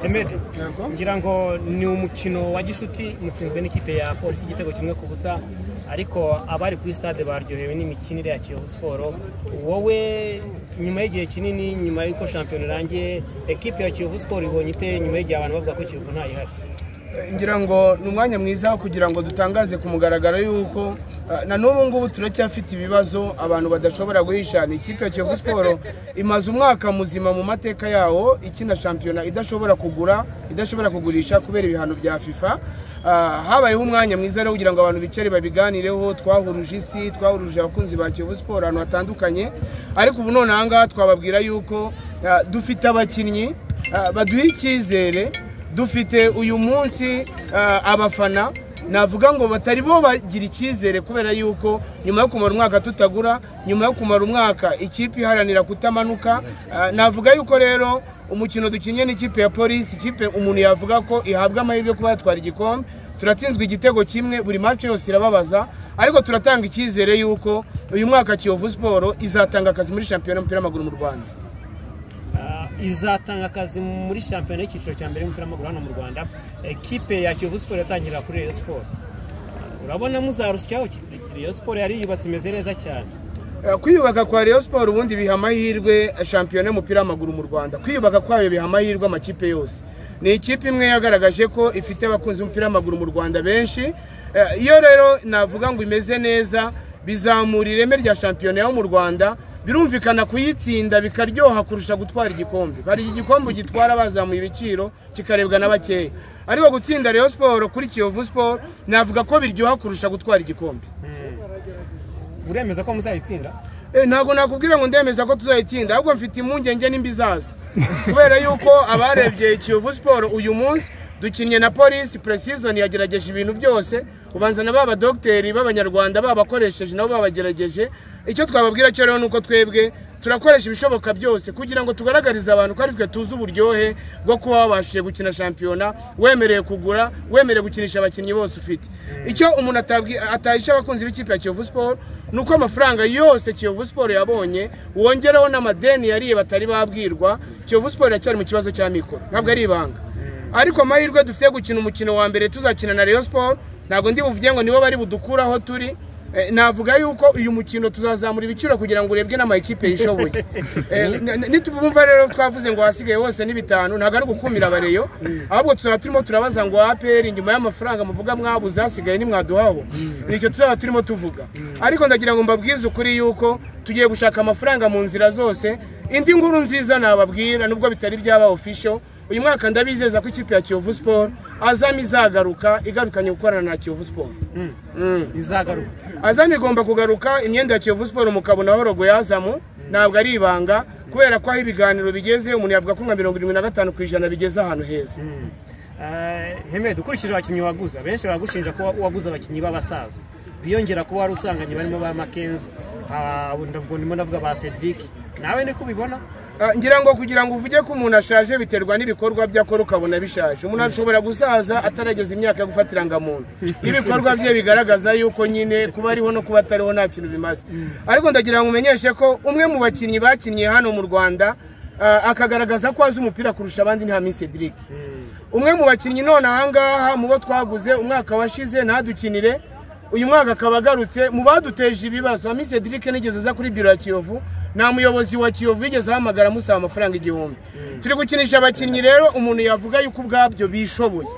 Hemedi, ngira ngo ni umukino wa gishuti, mutsinzwe n'ikipe ya Polisi igitego 1-0, ariko abari kuri stade baryohewe n'imikinire ya Kiyovu Sport. Wowe nyuma y'igihe kinini, nyuma y'uko shampiyona irangiye, ekipe ya Kiyovu Sport ibonye ite nyuma y'igihe abantu bavuga ko Kiyovu ntayihari? Ngira ngo ni umwanya mwiza kugira ngo dutangaze ku mugaragaro yuko na n'ubu ngubu turacyafite ibibazo abantu badashobora guhisha. Ni ikipe ya Kiyovu Sport imaze umwaka muzima mu mateka yawo ikina shampiyona idashobora kugura, idashobora kugurisha kubera ibihano bya FIFA. Habayeho umwanya mwiza rero kugira ngo abantu bicare babiganireho. Twahuruje isi, twahuruje abakunzi ba Kiyovu Sport ahantu hatandukanye, ariko ubu none aha ngaha twababwira yuko dufite abakinnyi baduha icyizere, dufite uyu munsi abafana navuga ngo batari bo bagira icyizere, kubera yuko nyuma yo kumara umwaka tutagura, nyuma yo kumara umwaka ikipe iharanira kutamanuka, navuga yuko rero umukino dukinnye n'ikipe ya Polisi, ikipe umuntu yavuga ko ihabwa amahirwe kuba yatwara igikombe, turatsinzwe igitego kimwe, buri match yose irababaza, ariko turatanga icyizere yuko uyu mwaka Kiyovu Sport izatanga akazi muri shampiyona y'umupira w'amaguru mu Rwanda. Izatanga akazi muri shampiyona y'icyiciro cya mbere y'umupira w'amaguru hano mu Rwanda. Ekipe ya Kiyovu Sport yatangira kuri Rayon Sport, urabona muzarusyaho? Rayon Sport yari yubatse imeze neza cyane. Kwiyubaka kwa Rayon Sport ubundi biha amahirwe shampiyona y'umupira w'amaguru mu Rwanda. Kwiyubaka kwayo biha amahirwe amakipe yose. Ni ikipe imwe yagaragaje ko ifite abakunzi b'umupira w'amaguru mu Rwanda benshi. Iyo rero navuga ngo imeze neza, bizamura ireme rya shampiyona yo mu Rwanda. Birumvikana kuyitsinda bikaryoha kurusha gutwara igikombe. Hari igikombe gitwara bazamuye ibiciro kikarebwa na bakeya, ariko gutsinda Rayon Sport kuri Kiyovu Sport navuga ko biryoha kurusha gutwara igikombe. Uremeza ko muzayitsinda? Ntabwo nakubwira ngo ndemeza ko tuzayitsinda, ahubwo mfite impungenge n'imbizaza, kubera yuko abarebye Kiyovu Sport uyu munsi dukinnye na Polisi, pre-season yagerageje ibintu byose, ubanza na baba dogiteri b'abanyarwanda babakoresheje nabo babagerageje. Icyo twababwira cyo rero nuko twebwe turakoresha ibishoboka byose kugira ngo tugaragarize abantu ko ari twe tuzi uburyohe bwo kuba wabashije gukina shampiyona, wemerewe kugura, wemerewe gukinisha abakinnyi bose ufite. Icyo umuntu atahisha abakunzi b'ikipe ya Kiyovu Sport nuko amafaranga yose Kiyovu Sport yabonye, wongeraho n'amadeni yariye batari babwirwa, Kiyovu Sport iracyari mu kibazo cya mikoro, ntabwo ari ibanga. Ariko amahirwe dufite gukina umukino wa mbere tuzakina na Rayon Sport, ntabwo ndi buvuge ngo nibo bari budukuraho turi. Navuga yuko uyu mukino tuzazamura ibiciro kugira ngo urebwe n'amakipe yishoboye. Nitubumva rero twavuze ngo hasigaye hose ni 5, ntabwo ari gukumira abareyo, ahubwo tuzaba turimo turabaza ngo APR nyuma y'amafaranga muvuga mwabuze hasigaye nimwaduhaho, nicyo tuzaba turimo tuvuga. Ariko ndagira ngo mbabwize ukuri yuko tugiye gushaka amafaranga mu nzira zose. Indi nkuru nziza nababwira nubwo bitari byaba official, uyu mwaka ndabizeza ko ikipe ya Kiyovu Sport Azam izagaruka, igarukanye gukorana na Kiyovu Sport. Izagaruka. Azam igomba kugaruka, imyenda ya Kiyovu Sport mukabonaho logo ya Azam, ntabwo ari ibanga, kubera ko aho ibiganiro bigeze umuntu yavuga ko nka 75% bigeze ahantu heza. Hemedi, ukurikije abakinnyi waguze, benshi baragushinja ko waguze abakinnyi b'abasaza, biyongera kuba wari usanganye barimo ba Mackenzie, ndimo ndavuga ba Cedric, nawe niko ubibona? Ngira ngo kugira ngo uvuge ko umuntu ashaje biterwa n'ibikorwa byakora ukabona bishaje. Umuntu ashobora gusaza atarageza imyaka yo gufatira indangamuntu, ibikorwa bye bigaragaza yuko nyine kuba ariho no kuba atariho nta kintu bimaze. Ariko ndagira ngo umenyeshe ko umwe mu bakinnyi bakinnye hano mu Rwanda akagaragaza ko azi umupira kurusha abandi ni Hami Cedric. Umwe mu bakinnyi none aha ngaha mu bo twaguze umwaka washize ntadukinire, uyu mwaka akaba agarutse mu baduteje ibibazo. Hami Cedric nigeze aza kuri biro ya Kiyovu, nta muyobozi wa Kiyovu yigeze ahamagara amusaba amafaranga 1000. Turi gukinisha abakinnyi rero umuntu yavuga yuko ubwabyo bishoboye.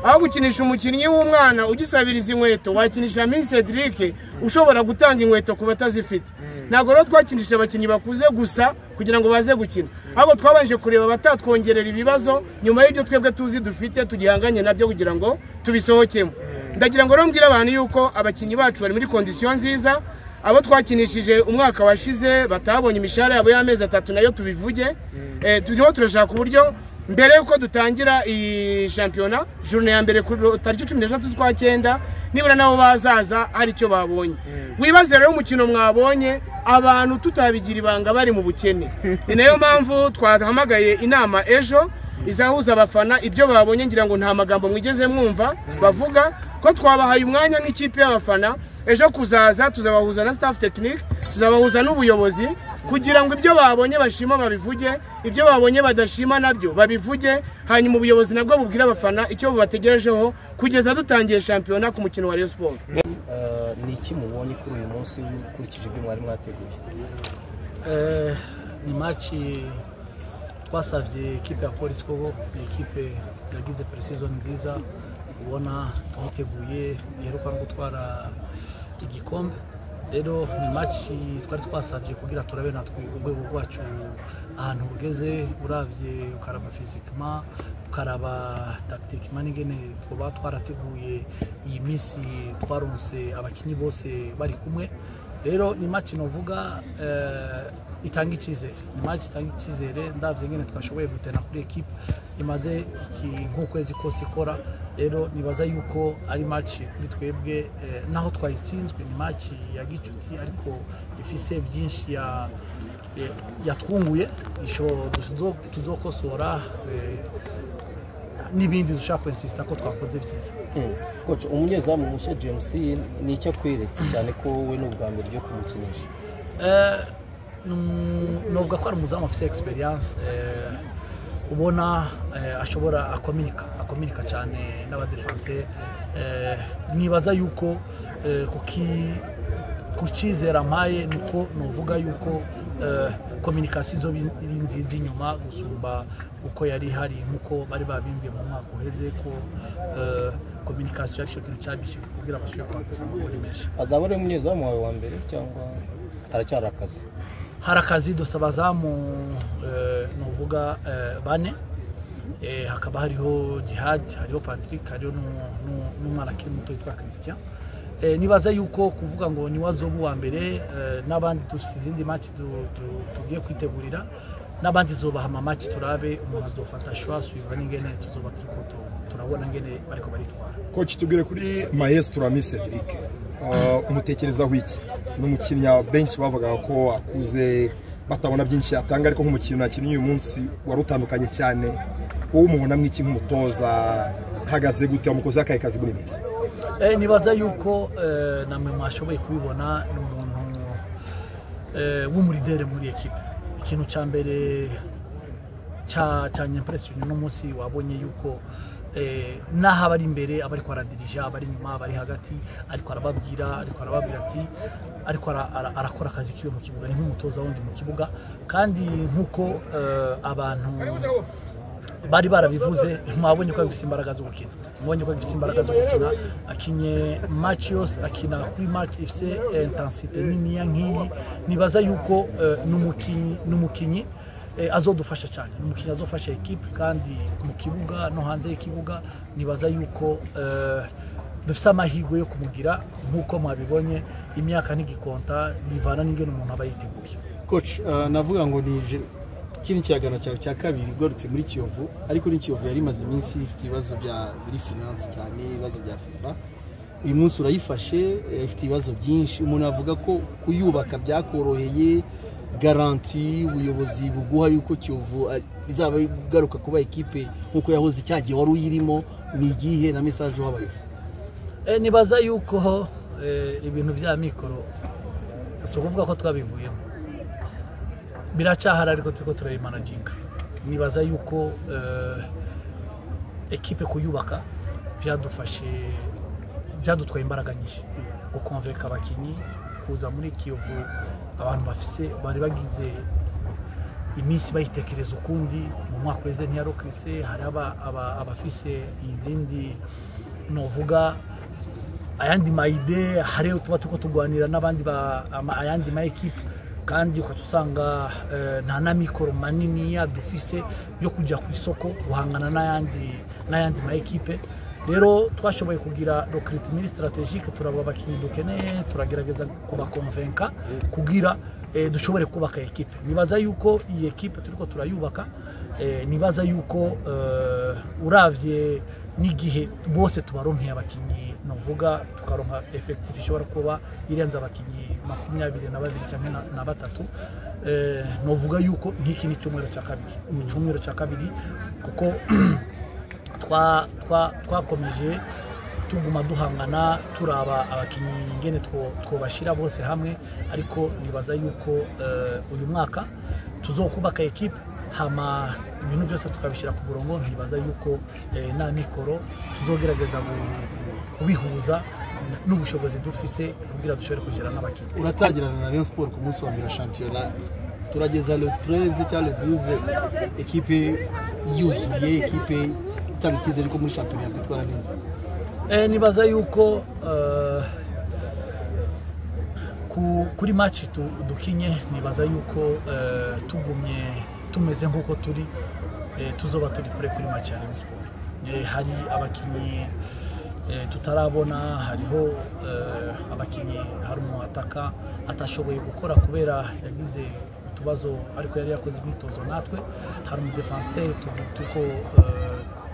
Aho gukinisha umukinnyi w'umwana ugisabiriza inkweto, wakinisha Hami Cedric ushobora gutanga inkweto ku batazifite. Ntabwo rero twakinisha abakinnyi bakuze gusa kugira ngo baze gukina, ahubwo twabanje kureba batatwongerera ibibazo nyuma y'ibyo twebwe tuzi dufite tugihanganye nabyo kugira ngo tubisohokemo. Ndagira ngo rero mbwire abantu yuko abakinnyi bacu bari muri kondisiyo nziza. Abo twakinishije umwaka washize batabonye imishahara yabo y'amezi 3 nayo tubivuge. Turimo turashaka uburyo mbere yuko dutangira iyi shampiyona journée ya mbere kuri tariki 13 z'ukwa 9 nibura nabo bazaza hari icyo babonye. Wibaze rero umukino mwabonye abantu tutabigira ibanga bari mu bukene. Ni nayo mpamvu twahamagaye inama ejo izahuza abafana, ibyo babonye ngira ngo nta magambo mwigeze mwumva bavuga ko twabahaye umwanya nk'ikipe y'abafana. Ejo kuzaza tuzabahuza na staff technique, tuzabahuza n'ubuyobozi, Kugira ngo ibyo babonye bashima babivuge, ibyo babonye badashima nabyo babivuge, hanyuma ubuyobozi nabwo bubwira abafana icyo bubategerejeho kugeza dutangiye shampiyona ku mukino wa Rayon Sport. Ni iki mubonye kuri uyu munsi ukurikije ibyo mwari mwateguye? Ni match twasavye ekipe ya Police, koko ni ekipe yagize pre-season nziza, ubona yiteguye, iheruka no gutwara igikombe. Rero ni match twari twasabye kugira turabe natwe urwego rwacu ahantu rugeze, uravye ukaraba physiquement, ukaraba tactiquement n'ingene twoba twarateguye iyi minsi, twaronse abakinyi bose bari kumwe. Rero ni match novuga itanga icyizere, ni match itanga icyizere ndavye ngene twashoboye gutena kuri equipe imaze nk'ukwezi kose ikora. Rero nibaza yuko ari match kuri twebwe, naho twayitsinzwe ni match ya gicuti, ariko ifise byinshi yatwunguye isho tuzokosora, n'ibindi dushaka kwinsista ko twakoze byiza. Coach, umunyezamu mushya James ni icyo akweretse cyane ko wowe ni ubwa mbere ryo kumukinisha? Novuga ko ari umuzamu afise experience, ubona ashobora akominika cyane n'abadefense. Nibaza yuko kucyizera mpaye niko novuga yuko communication izoba iri nziza inyuma gusumba uko yari ihari, nkuko bari babimbiye mu mwaka uheze ko communication ari cyo kintu cyabishe kugira bashobore kwakisa amakuru menshi. Azaba ari umunyezamu wawe wa mbere cyangwa haracyari akazi? Hari akazi, dusaba abazamu nuvuga bane, hakaba hariho Jihad, hariho Patrick, hariho n'umwana akiri muto witwa Christian. Nibaza yuko kuvuga ngo ni wazobu wa mbere, n'abandi dufite izindi match tugiye kwitegurira, n'abandi zobaha ama match turabe umuntu azofata choix suivant n'ingene tuzoba turiko turabona ngene bariko baritwara. Coach, tubwire kuri Maestro Ami Cedric, umutekerezaho iki? Ni umukinnyi benshi bavugaga ko akuze batabona byinshi atanga, ariko nk'umukinnyi nakinnye uyu munsi wari utandukanye cyane, wowe umubona mwiki nk'umutoza, hagaze gute, wamukoze akahe kazi muri meza? Nibaza yuko namwe mwashoboye kubibona, ni umuntu w'umuridere muri ekipe. Ikintu cya mbere cya impression uno munsi wabonye yuko naho abari imbere aba ariko aradirija, abari inyuma, abari hagati, ariko arababwira ati ariko arakora akazi kiwe mu kibuga, ni nk'umutoza wundi mu kibuga. Kandi nkuko abantu bari barabivuze, mwabonye ko afite imbaraga zo gukina, mwabonye ko afite imbaraga zo gukina, akinye match yose, akina kuri match ifite intensité nini ya nk'iyi. Nibaza yuko n'umukinyi azodufasha cyane, umukinyi azofasha equipe kandi mu kibuga no hanze y'ikibuga. Nibaza yuko dufite amahirwe yo kumugira, nkuko mwabibonye imyaka ntigikonta, bivana n'ingene umuntu aba yiteguye. Coach, navuga ngo nije kini kiragano cyawe cya kabiri ugarutse muri Kiyovu, ariko ni Kiyovu yari imaze iminsi ifite ibibazo bya biri finance cyane, ibibazo bya FIFA. Uyu munsi urayifashe, ifite ibibazo byinshi, umuntu avuga ko kuyubaka byakoroheye, garanti ubuyobozi buguha yuko Kiyovu bizaba igaruka kuba ekipe nkuko yahoze cyagiye wari uyirimo, ni igihe na message uhabaye? Nibaza yuko ibintu bya mikoro si ukuvuga ko twabivuyemo, biracyahari ariko turiko turabimanaginga. Nibaza yuko ekipe kuyubaka byadufashe, byadutwaye imbaraga nyinshi gukonveka abakinyi kuza muri Kiyovu. Abantu bafise bari bagize iminsi bayitekereza ukundi, mu mwaka weze ntiyarokrise, hari abafise izindi novuga ayandi maide, hari tuba tuko tugwanira n'abandi ayandi ma equipe, kandi ukaca usanga nta na mikoro manini yadufise yo kujya ku isoko guhangana n'ayandi ma equipe. Rero twashoboye kugira recruitment strategique, turaba abakinyi dukeneye, turagerageza kubakonvenka kugira dushobore kubaka equipe. Nibaza yuko iyi equipe turiko turayubaka, nibaza yuko uravye n'igihe bose tubaronkeye abakinyi, novuga tukaronka effectif ishobora kuba irenze abakinyi 22 cyangwa na 3, novuga yuko nk'iki ni cyumweru cya kabiri, cyumweru cya kabiri, kuko twakomeje tuguma duhangana turaba abakinyi ingene twobashira bose hamwe, ariko nibaza yuko uyu mwaka tuzokubaka ekipe hama ibintu byose tukabishyira ku murongo. Ntibaza yuko na mikoro tuzogerageza kubihuza n'ubushobozi dufise kugira dushobore kugera n'abakinyi. Uratangirana na Rayon Sport ku munsi wa mbere wa shampiyona, turageza le 13 cyangwa le 12 ekipe yuzuye, ekipe itanga icyizere ko muri shampiyona yakwitwara neza. Nibaza yuko kuri match dukinye, nibaza yuko tugumye tumeze nk'uko turi, tuzoba turi prêt kuri match ya Rayon Sport. Hari abakinyi tutarabona, hariho abakinyi, hari umu ataka atashoboye gukora kubera yagize utubazo, ariko yari yakoze imyitozo natwe. Hari umu défenseur turiko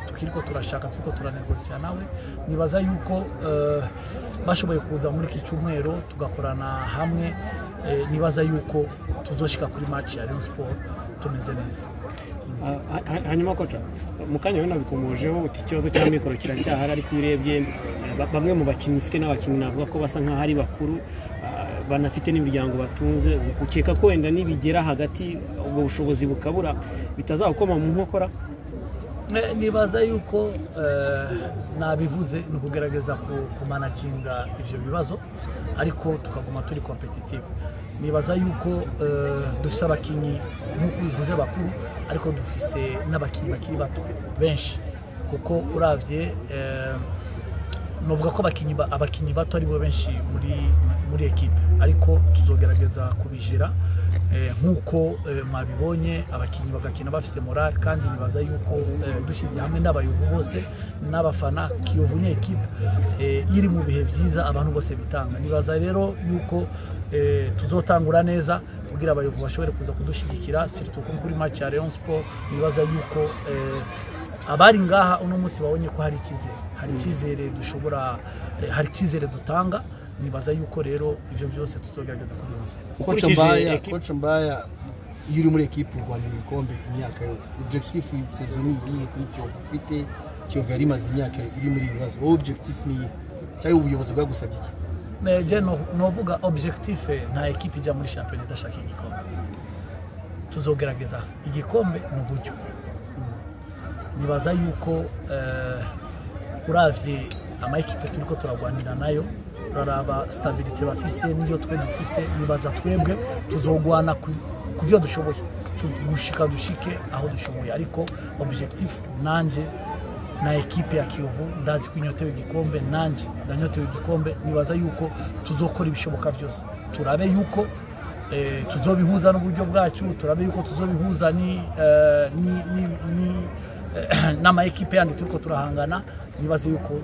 tukiriko turashaka, turiko turanegosia nawe. Nibaza yuko bashoboye kuza muri iki cyumweru tugakorana hamwe, nibaza yuko tuzoshika kuri match ya Rayon Sport tumeze neza. Hanyuma koca, mu kanya wenda bikomojeho uti ikibazo cya mikoro kiracyahari, ariko iyo urebye bamwe mu bakinnyi ufite n'abakinnyi navuga ko basa nk'aho ari bakuru, banafite n'imiryango batunze, ukeka ko wenda nibigera hagati ubwo bushobozi bukabura bitazawukoma mu nkokora? Nibaza yuko nabivuze, ni ukugerageza kumanaginga ivyo bibazo, ariko tukaguma turi competitive. Nibaza yuko dufise abakinyi nk'uko bivuze bakuru, ariko dufise n'abakinyi bakiri bato benshi, kuko uravye novuga ko abakinyi bato aribo benshi muri ekipe, ariko tuzogerageza kubijira nk'uko mwabibonye, abakinyi bagakina bafise morale. Kandi nibaza yuko dushyize hamwe n'abayovu bose n'abafana, Kiyovu ni ekipe iri mu bihe byiza, abantu bose bitanga. Nibaza rero yuko tuzotangura neza kugira abayovu bashobore kuza kudushigikira, surtout ko kuri match ya Rayon Sport nibaza yuko abari ngaha uno munsi babonye ko hari icyizere, hari icyizere dushobora, hari icyizere dutanga. Nibaza yuko rero ivyo vyose tuzogerageza kubihuza. Coach Mbaya, iyo uri muri ekipe urwanira ibikombe imyaka yose, objectif saison ni iyihe kuri Kiyovu ufite? Kiyovu yari imaze imyaka iri muri ibi bibazo, wowe objectif ni iyihe cyangwa ubuyobozi bwagusabye iki? Je novuga objectif, nta ekipe ijya muri shampiyona idashaka igikombe. Tuzogerageza igikombe ni uburyo. Nibaza yuko uravye ama ekipe turiko turagwanira nayo, uraraba stabilité bafise niyo twe dufise, nibaza twebwe tuzogwana ku vyo dushoboye, gushika dushike aho dushoboye. Ariko objectif nanje na ekipe ya Kiyovu ndazi ko inyotewe igikombe, nanje ndanyotewe igikombe. Nibaza yuko tuzokora ibishoboka byose, turabe yuko tuzobihuza n'uburyo bwacu, turabe yuko tuzobihuza ni ni ni n'ama ekipe yandi turiko turahangana. Nibaze yuko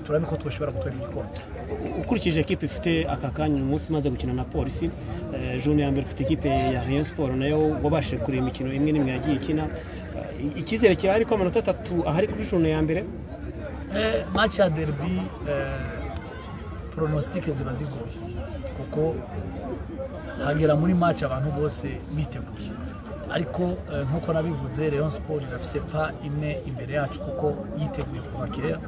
turabe ko twashobora gutwara igikombe. Ukurikije ekipe ifite aka kanya umunsi imaze gukina na Polisi, journée ya mbere ufite ekipe ya Rayon Sport nayo wabashije kureba imikino imwe n'imwe yagiye ikina, icyizere kirahari ko amanota 3 ahari kuri journée ya mbere? Match ya derby pronostic ziba zigoye, kuko hagera muri match abantu bose biteguye, ariko nkuko nabivuze Rayon Sport irafise pa imwe imbere yacu kuko yiteguye kuva kera,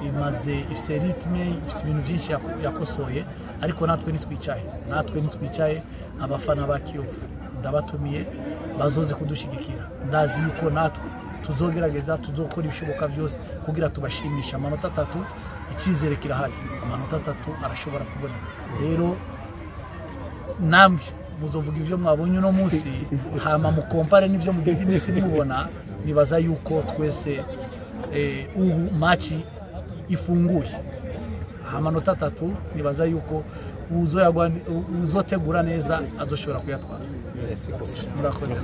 imaze ifise rythme, ifise ibintu byinshi yakosoye, ariko natwe nitwicaye. Abafana ba Kiyovu ndabatumiye bazoze kudushigikira, ndazi yuko natwe tuzogerageza, tuzokora ibishoboka byose kugira tubashimisha. Amanota 3 icyizere kirahari, amanota 3 arashobora kuboneka. Rero namwe muzovuga ivyo mwabonye uno munsi, hama mukompare n'ivyo mugize iminsi mubona. Nibaza yuko twese ubu match ifunguye amanota 3, nibaza yuko uzotegura neza azoshobora kuyatwara. Murakoze.